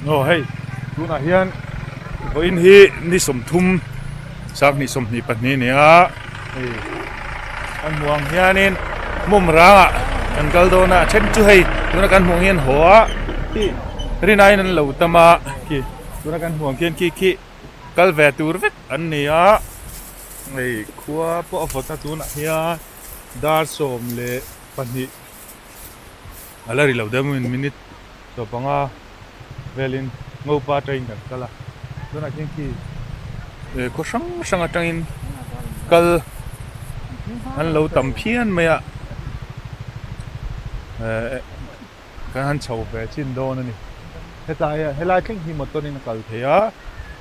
Aw hei tunah hian vawiin hi ni sawmthum sanghnih sawmhnih pahnih a ni a hei kan hmuh ang hianin hmum rangah kan kal dawn a a then chu hei tuna kan hmuh ang hian haw a khi rinaiin an lo tam a khi tuna kan hmuh ang khian khi khi kal ve tur vek an ni a hei khua pawh a vawt a tunah hian dar 12. A la ri lo deuh maw minute 15 velin ngopa atangin kan kal a tunah khian khi khaw hrang hrang atangin kal an lo tam phian mai a eh kan han chho ve chin dawn a ni hetlai ah helai thleng hi motor in a kal thei a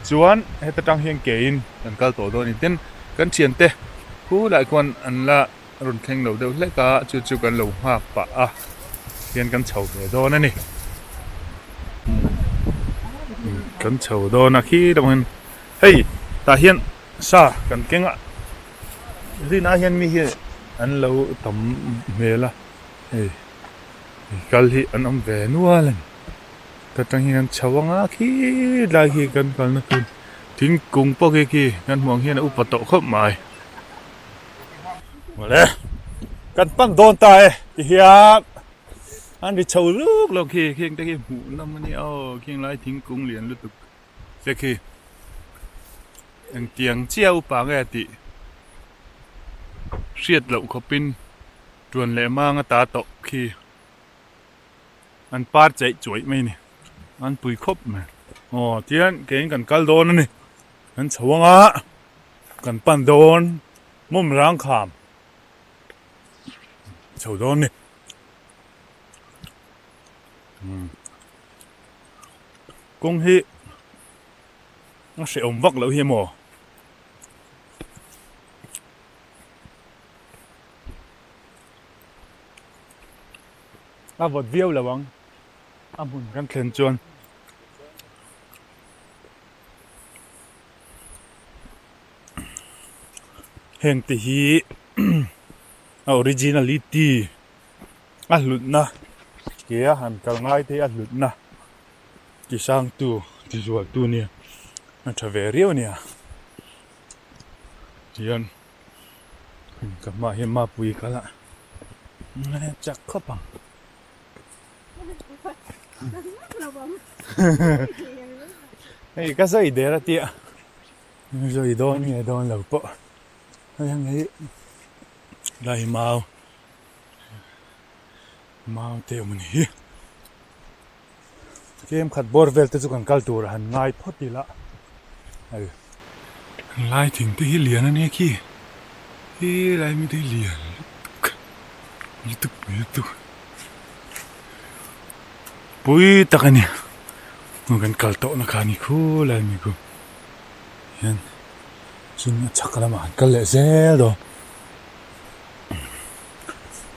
chuan heta tang hian ke in kan kal tawh dawn a ni tin kan thiante khulai khuan an la. A rawn thleng lo deuh hlek a, chu chu kan lo nghak pah a, hian kan chho ve dawn a ni. Kan chho dawn a khi lamah hian hei tah hian sa kan keng a, rinah hian mi hi an lo tam hmel a, hei kal hi an awm ve nual a ni. Ta tang hian kan chho ang a khi lai khi kan kalna tur thingkung pawh khi khi kan hmuh ang hian a upa tawh khawp mai. Mawle kan pan dawn ta e ti hian an ri chho luk lo khi kheng te khi hmuh nawm a nia aw kheng lai thingkung lian lutuk te khi engtiang chiah upa nge tih hriat loh khawpin tuan leh mang a ta tawh khi an par cheih chuaih mai a ni an pui khawp mai aw tihian keiin kan kal dawn a ni kan chho ang a. Kan pan dawn mum rang kham chho dawn ni. Kawng hi a hrehawm vak loh hi emaw. A vawt viau lo ang a hmun kan thlen chuan. Heng te hi a originality a hlutna ke a han kal ngai te a hlutna ti sang tu ti zual tu nia a tha ve riau ania tihian ka hmaah hian mapui kal a chak khawp ang. Hei ka sawi der a tia sawi dawn nge dawn lo pawh hei ang hi lai mau mau te awm a ni hi tlem khat bawr vel te chu kan kal tur a han ngai phawt ila hei lai thing te hi lian a nia khi he lai mi te hi lian lutuk lutuk lutuk. Pui tak a ni hmun kan kal tawh na kha a ni khul a ni khu hian chun a chhak lamah an kal leh zel dawn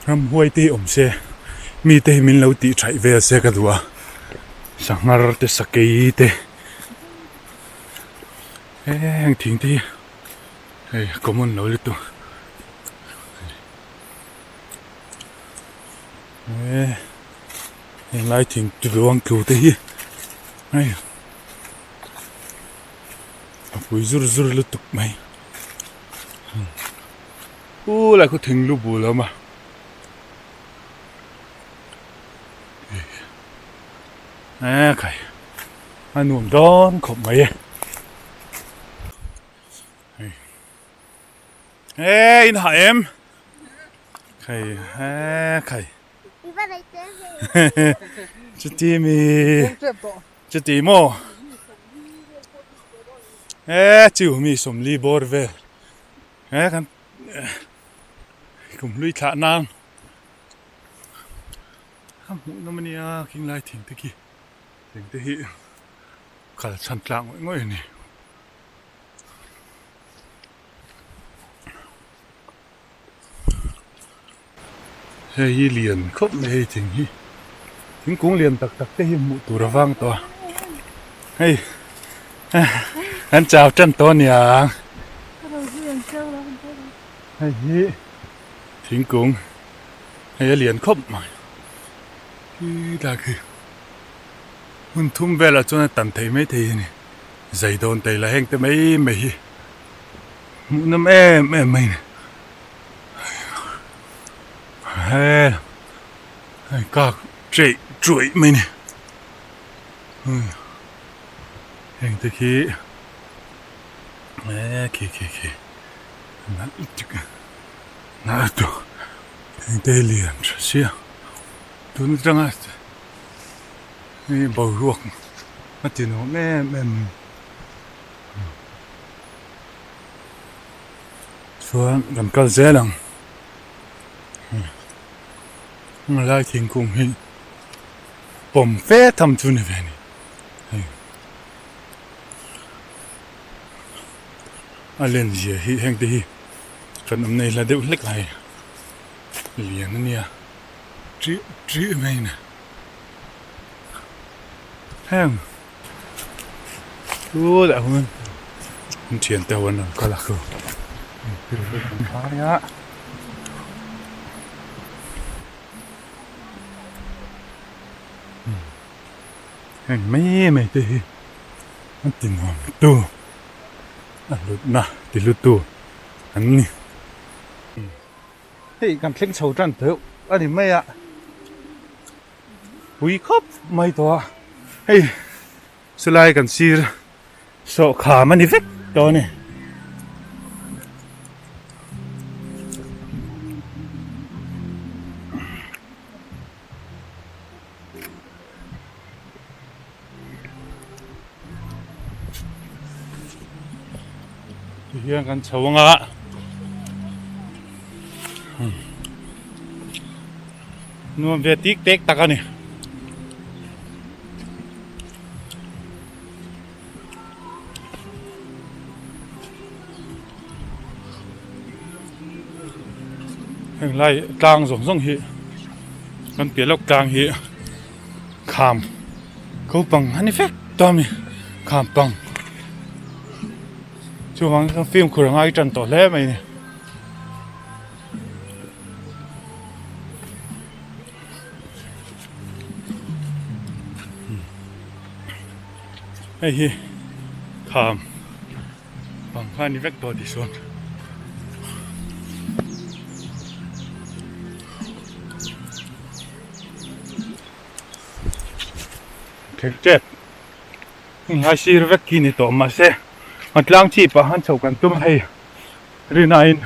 ramhuai te hi awm se mi te hi min lo tih thaih vel se ka duh a sanghar te sakei te heng thing te hi hei common lo lutuk. Henglai thing tluang tlu te hi hei a pui zur zur lutuk mai u lai khaw thing lu bul a awm a e khai a nuam dawn khawp mai e e in hah em. Khai he khai. Chuti mi. Chuti maw. E chiu mi sawmli bawr vel. He kan kum hlui thlah nan. A hmuh nawm ania khing lai thing te khi. Thing te hi kal chhan tlak ngawih ngawih a ni. Hei hi lian khawp mai hei thing hi thingkung lian tak tak te hi hmuh tur a vang tawh a hei an chau tan tawh aniang hei hi thingkung hei a lian khawp mai khi tlai khi. Hmun thum velah chuan a tan thei maithei a ni. Zai dawn ta ila heng te mai mai hi hmuhnawm em em mai a ni. He hei kak cheih chuaih mai a ni. Heng te khi e khi khi khi nalh lutuk a nalh lutuk heng te hi lian tha sia tun atanga hei boruak a ti nuam em em chuan kan kal zel ang helai thingkung hi pawm fe tham chu ni ve a ni hei a len zia hi heng te hi kan awm nei hla deuh hlek a hei lian a nia ṭih ṭih mai a ni heng chu lah hun an thian te ho an rawn kal a khu a. Heng mai mai te hi an ti nuam tu a hlutna ti hlu tu an ni. Hei kan thleng chho tan teuh a ni mai a, pui khawp mai tawh a, hei chulai kan sir sawhkham a ni vek tawh a ni. Tihian kan chho ang a nuam ve tik tek tak a ni. Heng lai tlang zawng zawng hi kan piah lawk tlang hi kham ko pang a ni vek tawh a ni kham pang chuvang chuan fimkhur a ngai tan tawh hle mai a ni. Hei hi kham bang kha a ni vek tawh tih chuan thleng tep heng lai sir vek khi ni tawh mahse a tlang chhip ah khan chho kan tum a hei rinaiin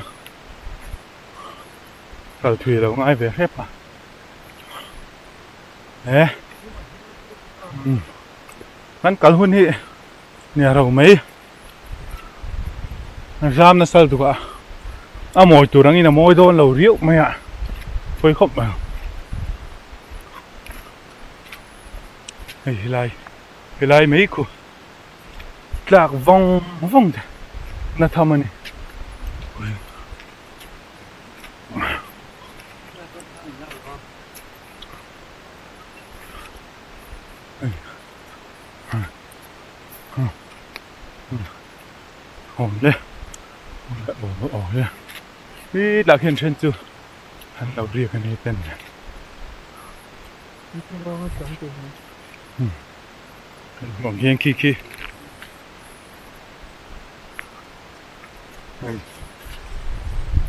kal thui lo ngai ve hrep a he kan kal hun hi nia ro mai zam nasa lutuk a a mawi tur angin a mawi dawn lo riauh mai a pawi khawp mai hei helai helai mai khu tlak vawng vawng te na tham a ni. Awm le awm awm le hi tah khian then chu an lo riak a ni ten awm hian khi khi hei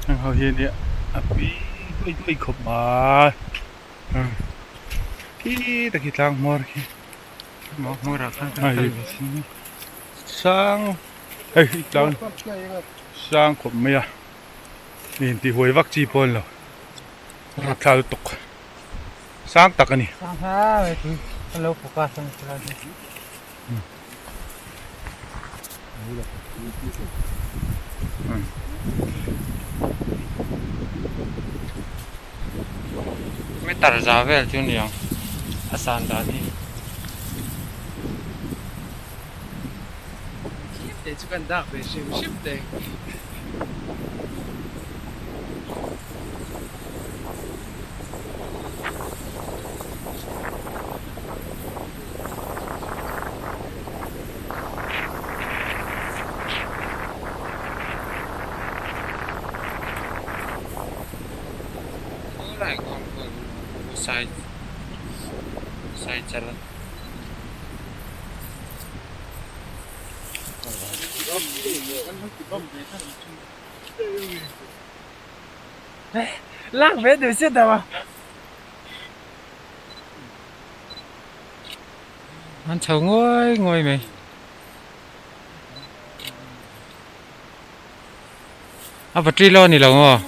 heng ho hi nia a pui duai duai khawp mai khi tak hi tlang hmawr khi hei sang hei hi tlang sang khawp mai a inti huai vak chi pawh a ni lo rapthlak lutuk sang tak a ni. Meter za vel chu ni ang a san dan hi. Te chu kan dak ve hrim hrim te. Lak ve duh si tawh a. An chho nguai nguai mai. A battery lo a ni lo maw?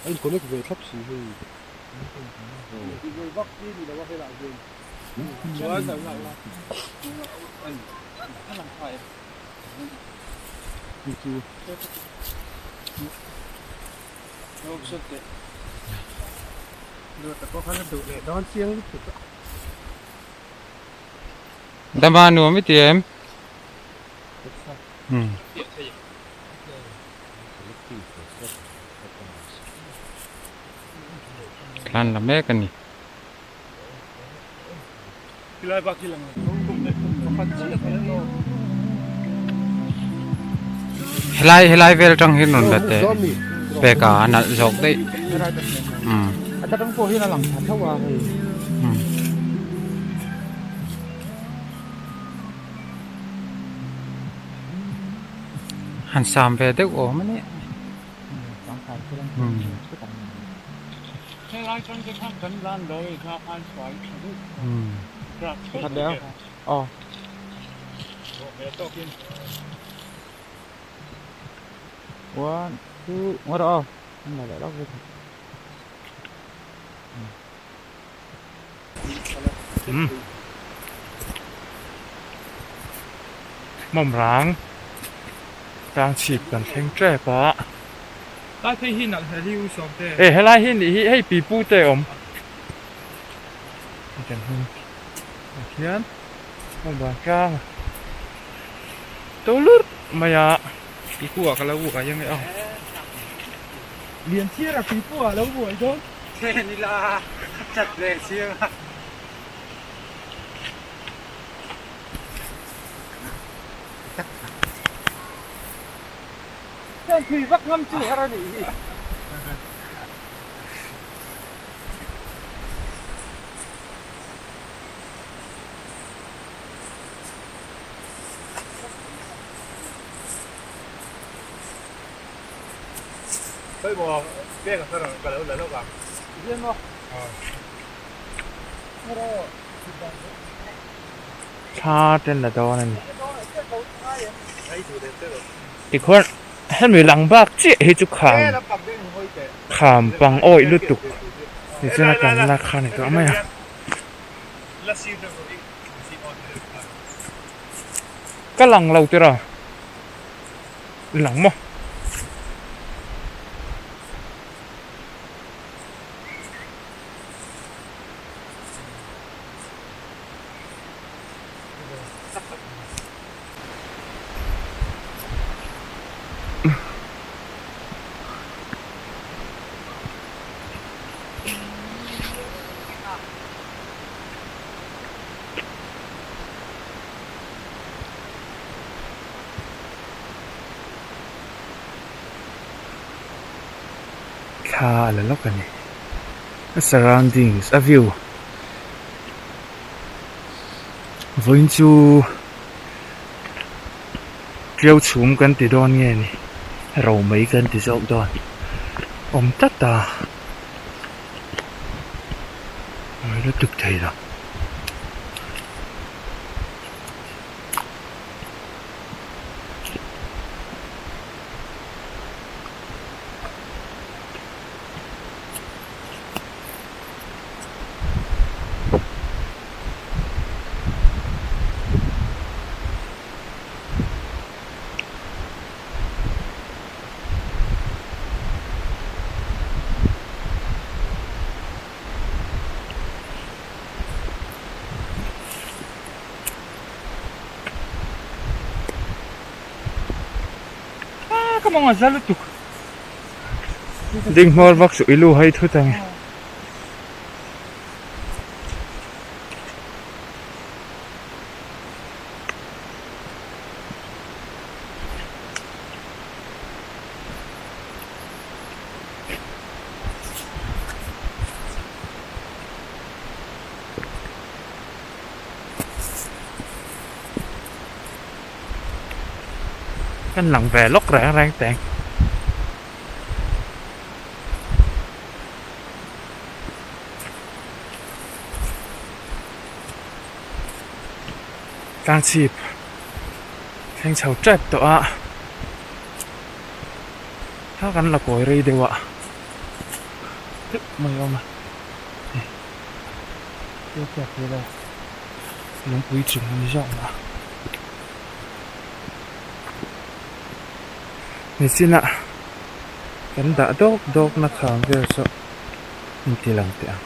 A in connect ve thlap si hei. Dama nuam i ti em? Thlan la mek a ni. Helai helai vel tang hian rawn la teh pek a a nalh zawk daih umm. Han sam ve deuh awm a nia. Mawm rang tlang chhip kan thleng tep a. Lai phei hi nalh hle hi u sawm te. E helai hi nih hi hei pipu te awm. Kan hmun ah khian mawm rang tlang a to lurh mai a. Pipu ah ka lo uai ange aw. Lian chhiar a pipu ah lo uai dawn. Chen ila chat leh chiang a. Hian thui vak ngam chu har a nih hi. Thla ten la dawn a ni. Tikhuan hemi lang bak chiah hi chu kham kham pang awih lutuk tichuan a kalna kha a ni tawh mai a. Ka lang lo tira lang maw. Thla a la lawk a ni a surroundings a view vawiin chu tiau chhum kan ti dawn nge ni ro mai kan ti zawk dawn awm tlat a mawi lutuk thei lo. Ka mawng a za lutuk. Ding hmawr vak suh i lu hai thut ang e. Kan lang ve lawk reng reng teng. Tlangchhip thleng chho tep tawh a kha kan la kawi rei deuh a deuh mai a awm a hei thil te vel lungpui chung a ni zawk mah a nichinah kan dah dawk dawk na kham vel saw inti lang teh ang.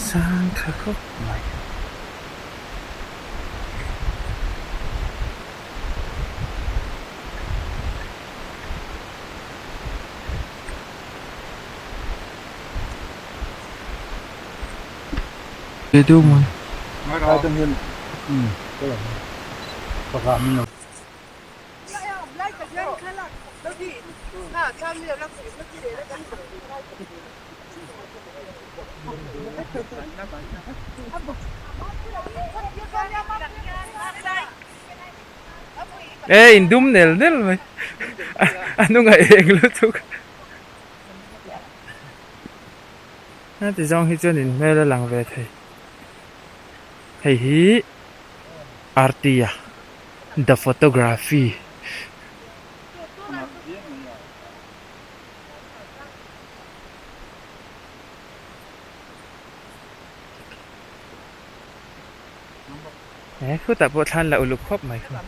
Sang tha khawp mai. E in dum nel nel mai a hnungah eng lutuk a ti zawng hi chuan in hmel a lang ve thei hei hi Arti a the photography. He khutah pawh thlan la uluk khawp mai kha.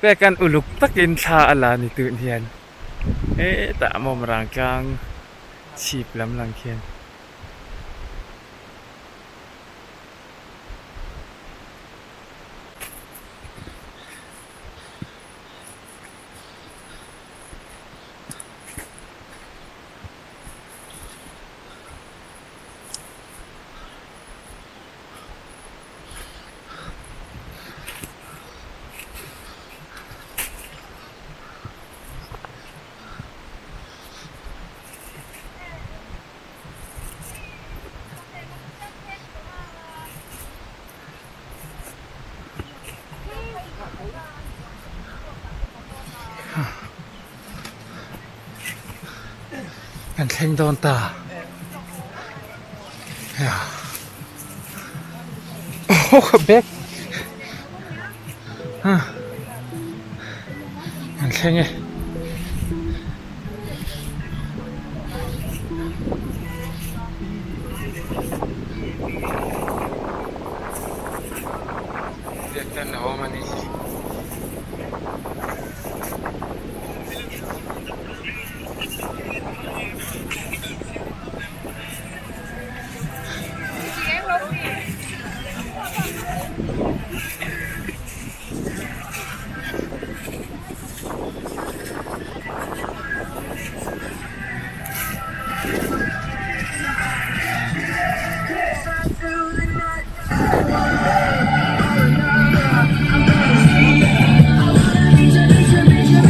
Pek an uluk takin thla a la ni tun hian hetah mawm rang tlang chhip lam lang khian. Kan thleng dawn ta bag kan thleng e. Biak a awm a ni.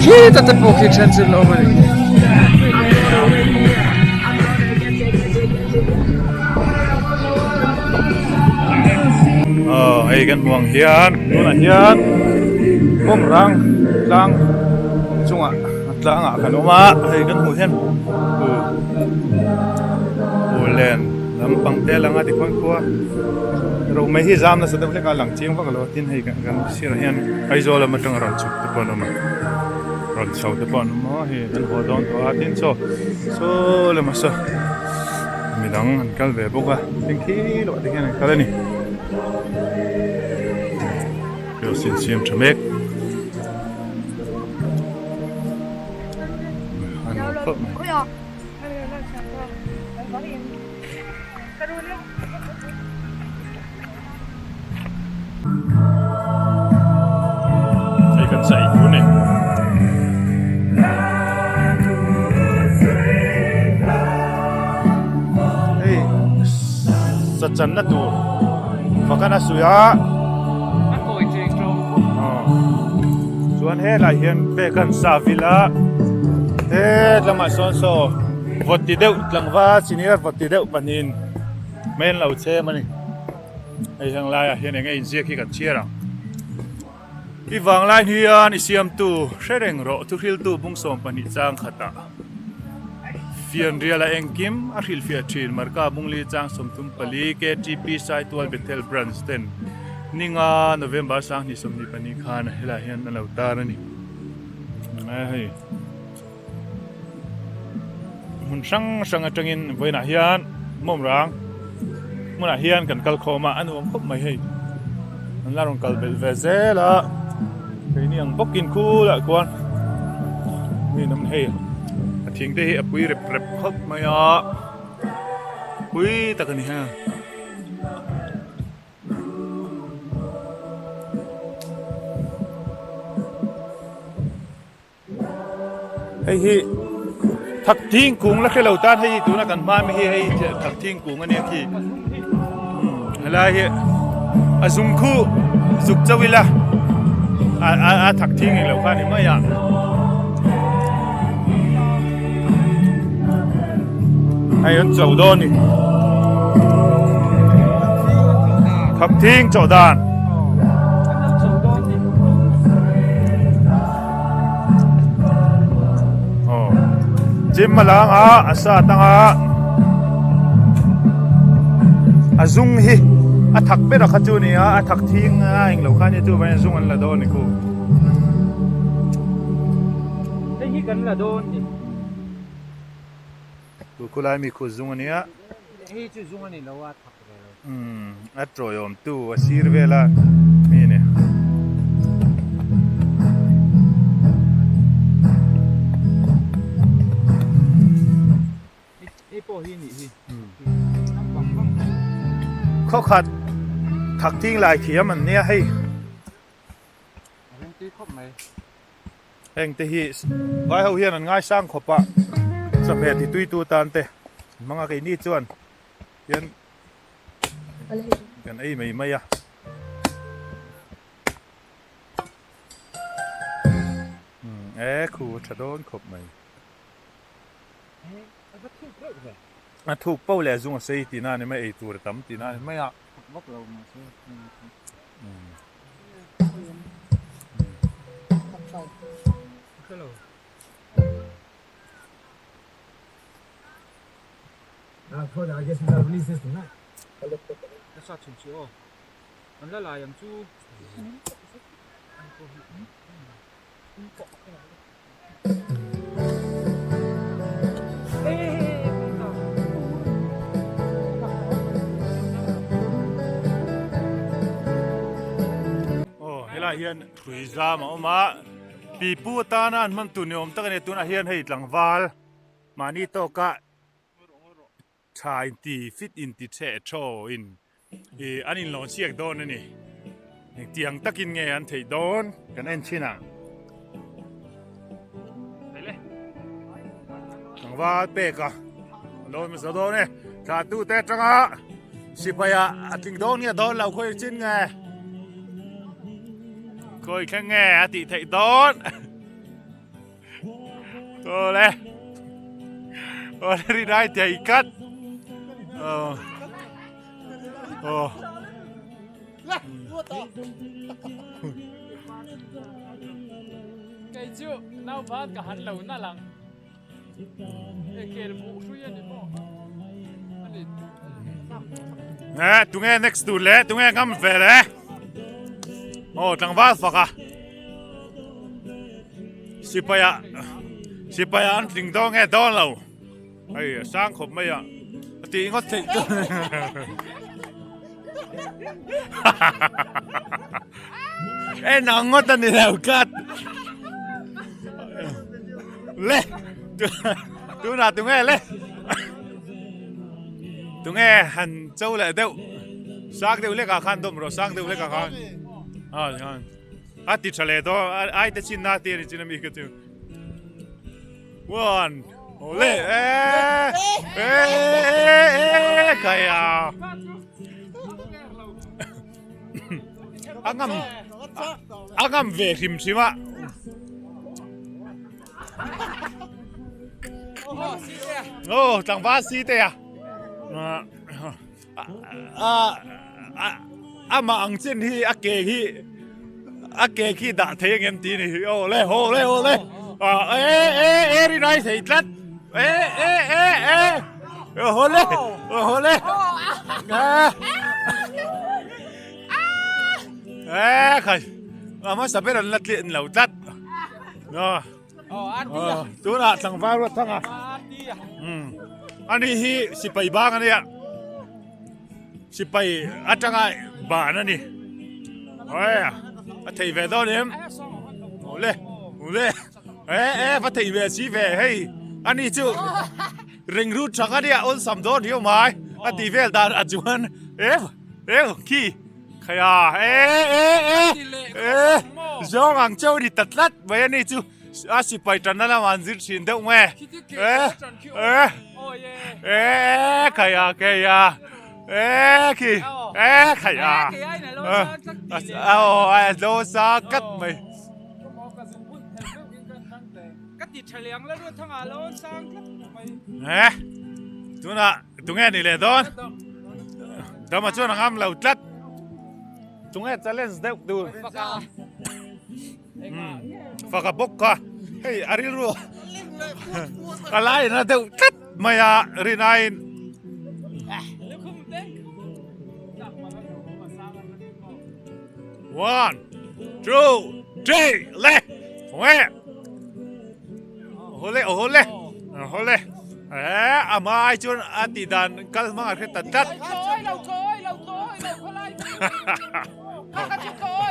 Khita te pawh khi then chu an awm a ni. Aw hei kan hmuh ang hian tunah hian bawmrang tlang chungah tlangah kan awm a hei kan hmuh hian uh len lampang te a lang a tikhuan khua romei hi zam nasa deuh hlek a lang chiang vak lo a tin hei kan sirah hian Aizawl lam atanga rawn chhuk te pawh an awm a rawn chho te pawh an awm a hei an haw dawn tawh a tin chaw saw lamah saw midang an kal ve bawk a tin khi luah te hian an kal a ni kiosk in siam tha mek a nuam khawp mai. Hei kan sa eitur a ni. Hei sa channa tur fakana suih a. Chuan helai hian pek an sa vil a. He lamah sawn saw. Vawt ti deuh tlangval senior vawt ti deuh pahnihin mei an lo chhem a ni. Hei heng laiah hian eng nge inziak hi kan chhiar ang. I vanglai hian i siamtu hre reng rawh thuhriltu bung 12 chang khatah fianriala engkim a hrilhfiah thin Marka Bungli chang 34 KTP Saitual Bethel Branch ten ninga November 2024 khan helaiah hian an lo tar a ni. Hei hmun hrang hrang atangin vawiinah hian mawm rang hmunah hian kan kal khawm a a nuam khawp mai hei an la rawn kal belh ve zel a keini ang bawkin khulah khuan mi an awm hei a thing te hi a pui rep rep khawp mai a pui tak a ni heng. Hei hi thak thing kung la hrelo tan hei tuna kan hma mi hi hei thak thing kung ania khi helai hi a zung khu zuk chauh ila a a a thak thing englo kha ni mai a hei an cho dawn ni thak thing chawh dan. Gym a lang a a sa tang a a zung hi a thak ber a kha chu a ni a a thak thing a englo kha ania chuvangin a zung an la dawn a ni khu. Hei hi kan la dawn ni. Chu khulai mi khu zung a nia. Hei chu zung a ni lo a thak ve lo. Umm a tawiawm tu a sir vel a mi a ni. Hei pawh hi nih hi. Khawkhat thak thing lai thiam an nia hei. A rem tui khawp mai. Heng te hi vai ho hian an ngaisang khawp a, chawhmeh ti tui tu tan te an hmang a, keini chuan hian kan ei mai mai a. E khu a tha dawn khawp mai. A thuk pauh leh a zung a sei tihna a ni mai, ei tur a tam tihna a ni mai a. Aw helai hian hrui zam a awm a pipu atana an hman tur ni awm tak a ni tunah hian hei tlangval mahni tawka tha inti fit inti chhe thaw in ih an inlawn siak dawn a ni engtiang takin nge an theih dawn kan en chhin ang tlangval pek a lawn hmasa dawn e thla tu te atanga sipai ah a tling dawn nge dawn lo khawi chin nge khawi thleng nge a tih theih dawn. Awle Awle ri dai thei kat Aw Aw Kei chu nau van ka han lo na lang e kel bu hrui ani maw ani Nge tunge next tur le tunge ngam ve le Aw tlangval fak a Sipai ah sipai ah an tling dawn nge dawn lo hei a sang khawp mai a a tih ngawt theih chu en ang ngawt a ni lo tlat le tunah tunge le tunge han cho leh deuh sang deuh lekah khan dawm rawh sang deuh lekah khan a hian. A ti tha leh dawn ai te chin na te ani chin ami ka chu one ole e e e kaya angam angam ve hrim hrim a. Aw tlangval si te a. Amah ang chin hi a ke hi a ke khi dah thei angem tih ni hi aw le haw le haw le e e e ri nai thei tlat e e e e haw le haw le e khai a hmasa ber an la tliah lo tlat Tunah tlangval ruat thang a. Ani hi sipai bang a nia. Sipai atanga ban a ni. A thei ve dawn em? Ule, ule. E e va thei ve si ve hei. Ani chu ring rut thang a nia awn sam dawn riau mai. A ti vel dan a chuan e e khi Khaia e e e e zawng ang cheu ni ta tlat mai a ni chu a sipai tanna lamah an zir thin deuh nge e e e khaia khaia e khi e khaia aw a lo sa kat mai e tunah Tunge ni leh dawn? Dama chuan a ngam lo tlat. Tunge challenge deuh tur. Faka bawk kha. Hei a rilru a lai na deuh tlat mai a rinain. One, two, three, le. Tunge. Hawle hawle hawle eh a hma ai chuan a tih dan kal hmang a hre ta tlat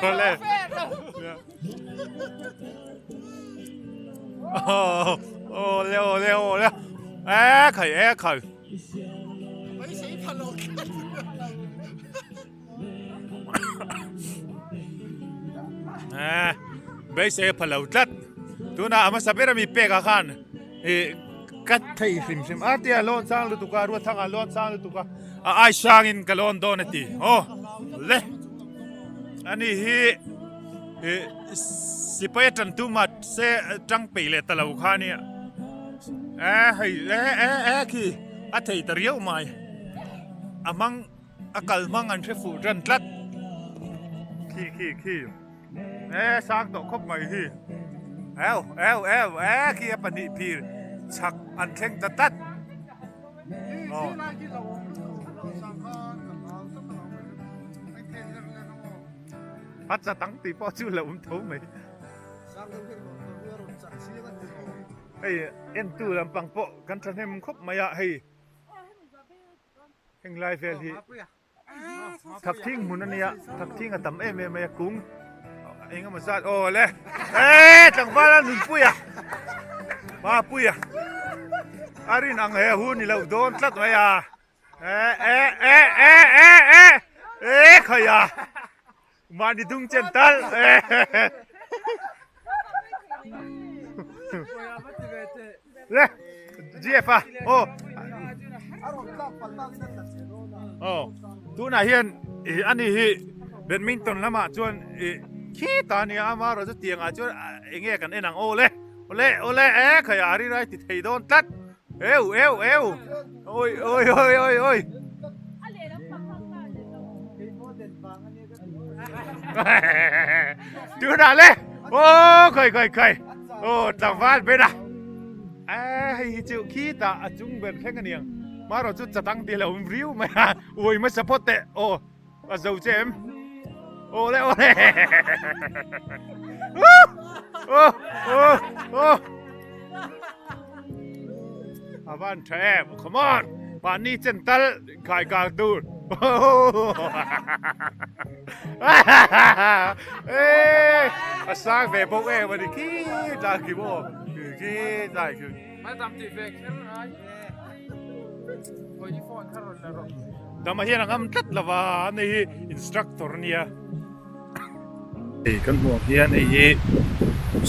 hawle awle awle awle eh khai eh khai Eh, beisei a pha lo tlat. Tunah a hmasa ber ami pek ah khan ih ka thei hrim hrim a tia lawn chang lutuk a ruathang ah lawn chang lutuk a a ai hrang in ka lawn dawn a ti aw le ani hi ih sipai a tan tum a se tang peih leh ta lo kha ania eh hei eh eh eh khi a thei ta riau mai a hmang. A kal hmang an hre fuh tan tlat. Khi khi khi. E sang tawh khawp mai hi. Eu eu eu e khi a pahnih phir chhak an thleng ta tlat. Aw. A cha tang tih pawh chu lo awm tho mai. Hei entu lampang pawh kan thahnem khawp mai a hei. Heng lai vel hi thakthing hmun a nia thakthing a tam em em mai a kung eng emaw zat aw le eh tlangval a nunpui a mapui a a rin ang he hu ni lo dawn tlat mai a eh eh eh eh eh eh eh khai a mahni dung chen tal eh Le GF a aw aw tunah hian ih ani hi badminton lamah chuan ih khitah ania amaherawh chu tiangah chuan eng nge kan en ang aw le awle awle e khai a ri rai ti thei dawn tlat eu eu eu oi oi oi oi oi tunah le aw khai khai khai aw tlangval ber a e hei hi chu khitah a chung ber thleng a niang marawh chu chatang tih a lo awm riu mai a uai hmasa phawt teh aw a zo che em aw le aw le aw aw aw a van tha em come on mahni chen tal khai kang tur a sang ve bawk em a ni khi tlai khi maw khi tlai khi dama hian a ngam tlat lova ani hi instructor a nia. Hei kan hmuh ang hian hei hi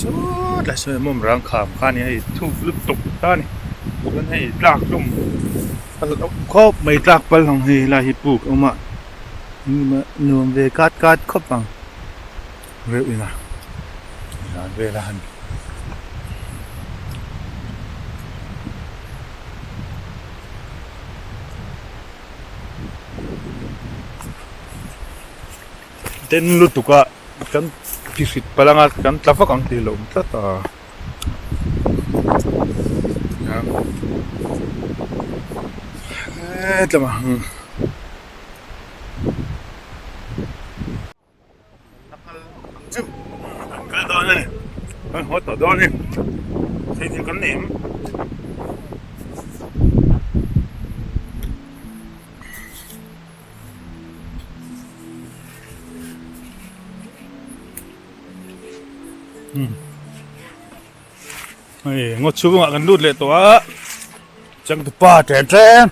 sawt lai sawn mawm rang kham kha a ni a hei thuk lutuk ta a ni chuan hei tlak hlum a hlauh khawp mai tlak pal ang hei helai hi puk a awm a nuam ve kat kat khawp ang reuh in a dan vel a han. Den lutuk a kan tihrit palh anga kan tla vak ang tih a lo awm tlat a. Hetlama chu kan kal dawn a ni kan haw tawh dawn a ni thei thil kan nei em. Hei ngaw chhungah kan lut leh tawh a changtupa ṭen ṭen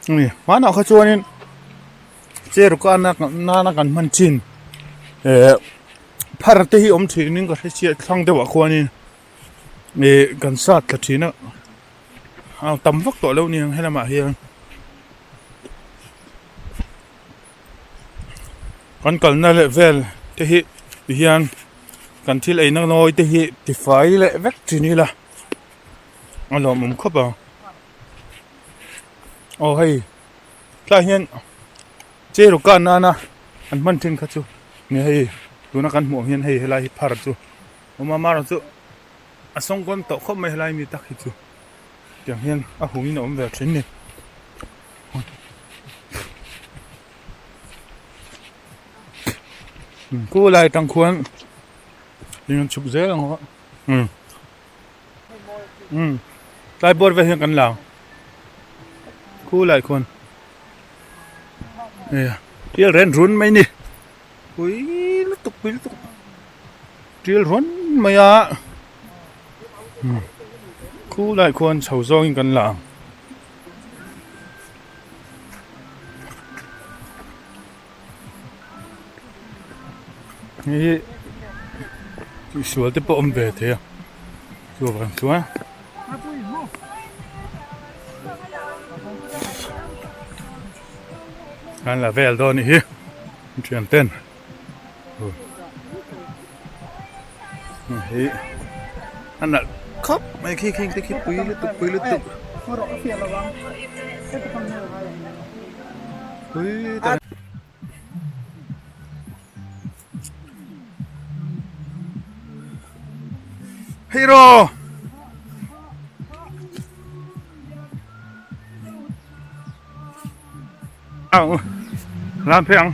ani hmanah kha chuanin chair kana nana kan hman thin eh phar te hi awm thinin ka hre chiah thlang deuhah khuanin ih kan sat thla thin a a tam vak tawh lo aniang helamah hian. Kan kalna leh vel te hi ti hian kan thil eina nawi te hi tifai leh vek thin ila a lawmawm khawp ang aw hei tlaiah hian chair kan nana an hman thin kha chu ni hei tuna kan hmuh ang hian hei helai hi phar chu awm a amaherawhchu a sawngkawn tawh khawp mai helai mi tak hi chu tiang hian a hungin a awm ve thin a ni. Khu lai tang khuan in an chhuk zel ang aw umm umm tlai bawr vel hian kan la ang khu lai khuan hei tial ren run mai ni pui lutuk pui lutuk tial run mai a umm khu lai khuan chho zawngin kan la ang. Hei hi tihsual te pawh a awm ve thei a chuvang chuan an la vel dawn a nih hi thian ten hei a nalh khawp mai khi khing te khi pui lutuk pui lutuk pui tak hero Ang lam phei ang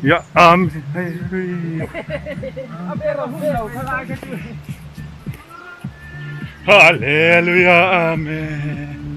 ya am hei hallelujah amen.